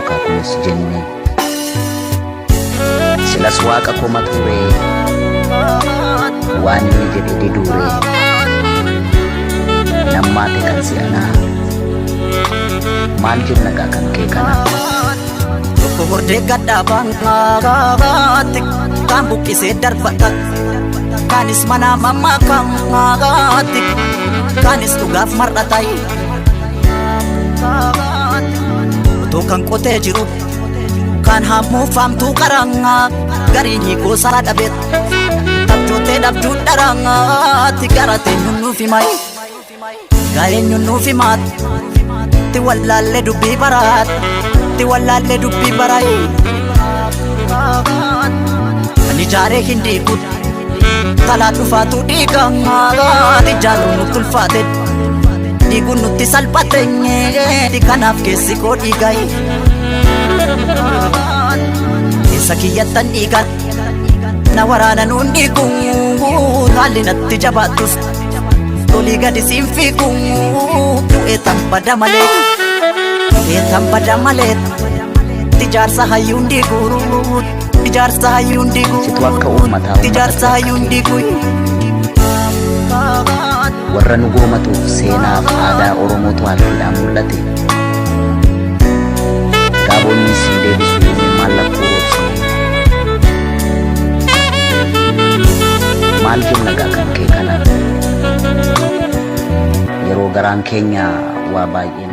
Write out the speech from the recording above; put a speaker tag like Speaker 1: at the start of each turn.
Speaker 1: Rakkoo kunis jenne. Silas waaqa komaturee waan inni jedhe diduuree nammaate kan si'anaa maal jenna gaa kan kee kana.
Speaker 2: Tokko hordee gadhaabaatti kaan buqqisee darbata. Kaanis mana mammaakaatti kaanis dhugaaf mar'ata. Otoo kan qotee jiru kaan hammuufaamtuu qarangaa gariin hiikoo saraa dhabeet abjuutee dhabduu dharangaatti garatee nuuf himayi. Gaa'een nuuf himaatti ti wallaallee dubbii baraatti ti wallaallee dubbii baraayi. Kan ijaaree hin diigu talaa dhufaatu dhiigamaa ijaaruun nutti ulfaate dhiiguun nutti salphate kanaaf keessi koo dhiigayi. Keessa kiyyattan dhiigan na waraana nuun dhiigu haalli natti jabaattus tolii gadi siin fiigu du'ee tan bada malee du'ee tan bada malee ijaarsa hayyuun diigu ijaarsa hayyuun diigu
Speaker 1: Situ akka uummataa
Speaker 2: ijaarsa hayyuun diigu.
Speaker 1: Warra nu goomatuuf seenaaf aadaa Oromootu harkiidhaan mul'ate. Gaabonni siin deebisuu mallattoo roobsine. Maal jenna gaa kan kee kana? Yeroo garaan keenya waa baay'ee